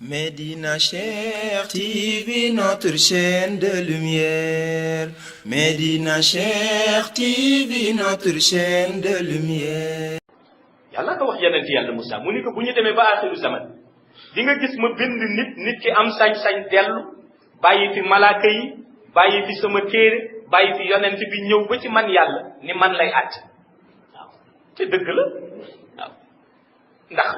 Médina Cheikh TV, notre chaîne de lumière. Médina Cheikh TV, notre chaîne de lumière. yàlla ko wax yonent yàlla Moussa mu ni ko bu ñu demee ba axiru zaman di nga gis ma bind nit ki am sañ-sañ dellu bàyyi fi malaaka yi bàyyi fi sama téere bàyyi fi yonent bi ñëw ba ci man yàlla ni man lay àtte waaw te dëgg la waaw ndax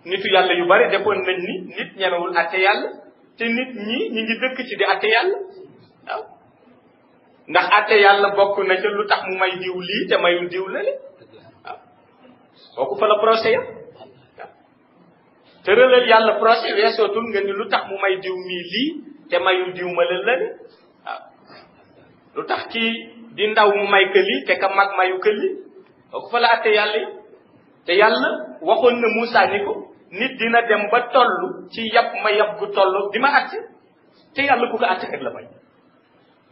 nitu yàlla yu bari defoon nañ ni nit ñemewul àtte yàlla te nit ñi ngi dëkk ci di àtte yàlla waaw ndax àtte yàlla bokk na ca lu tax mu may diw lii te mayul diw lale waaw kooku fa la procès ya waaw tëralal yàlla procès weesootul nga ni lu tax mu may diw mii lii te mayul diw ma la lale waaw lu tax kii di ndaw mu may ka lii te ka mag mayu ka lii kooku fa la àtte yàlla yi te yàlla waxoon na Moussa ni ko nit dina dem ba toll ci yab ma yab gu toll di ma àtte te yàlla ku ko àtte rek la bañ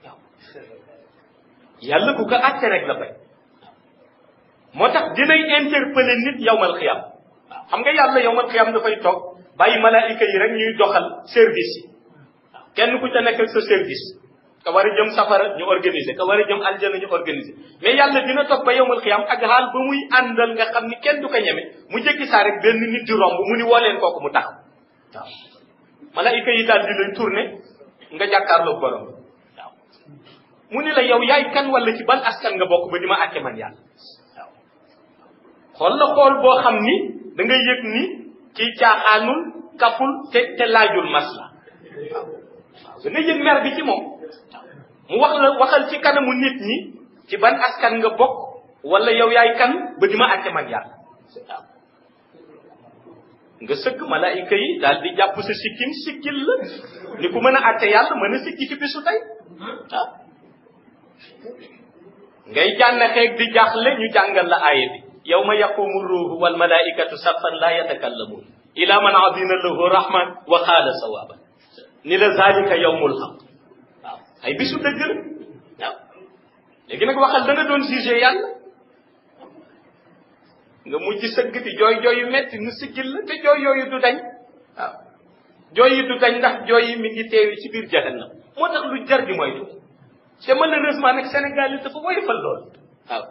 waaw yàlla ku ko àtte rek la bañ moo tax dinay interpeller nit yawmal xiyam waaw xam nga yàlla yawmal xiyam dafay toog bàyyi malaayika yi rek ñuy doxal service yi waaw kenn ku ca nekk sa service ka war a jëm safara ñu organiser ka war a jëm aljana ñu organiser mais yàlla dina toog ba yawmal xiyam ak xaal ba muy àndal nga xam ni kenn du ko ñeme mu jëkki saa rek benn nit di romb mu ni woo leen kooku mu taxaw waaw malaayika yi daal di lay tourner nga jàkkaarloog borom waaw mu ni la yow yaay kan wala ci ban askan nga bokk ba di ma àtte man yàlla xool la xool boo xam ni da nga yëg ni kii caaxaanul kaful te laajul masla waaw da nga yëg mer bi ci moom mu waxal ci kanamu nit ñi ci ban askan nga bokk wala yow yaay kan ba di ma àtte man yàlla waaw nga sëgg malaayika yi daal di jàpp sa sikkim siggil la ni ku mën a àtte yàlla mën a siggi ci bisu tey waaw ngay jànn xeeg di jaaxle ñu jàngal la aaya bi yawma yaqumu ruuhu wal malaikatu saffan la yatakallamun ila man adina lahu rahman wa qaala sawaba ni la zalika yawmul haq waaw ay bisu dëgg la waaw léegi nag waxal da nga doon jugé yàlla nga mujj sëgg di jooy jooy yu metti nu siggil la te jooy yooyu du dañ waaw jooy yi du dañ ndax jooy yi mi ngi teewi ci biir jahannam moo tax lu jar di moytu te malheureusement nag Sénégal yi dafa woyofal lool waaw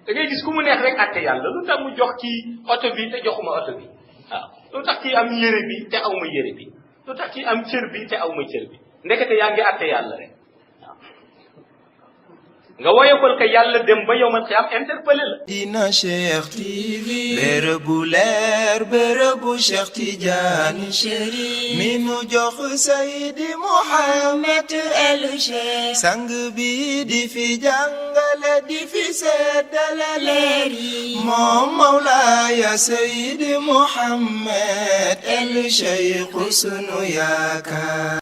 da ngay gis ku mu neex rek àtte yàlla lu tax mu jox kii oto bi te joxuma oto bi waaw lu tax kii am yére bi te aw ma yére bi lu tax kii am cër bi te aw ma cër bi ndekete yaa ngi àtte yàlla rek waaw nga woyofal ko yàlla dem ba yawmal qiyaam interpellé la. Médina Cheikh TV, bërëbu leer bërëbu Cheikh Tidiane Chérif mi nu jox Seydi Mouhamed El Cheikh sang bi di fi jàngale di fi seddale leer yi moom Mawlaaya Seydi Mouhamed El Cheikh sunu yaakaar.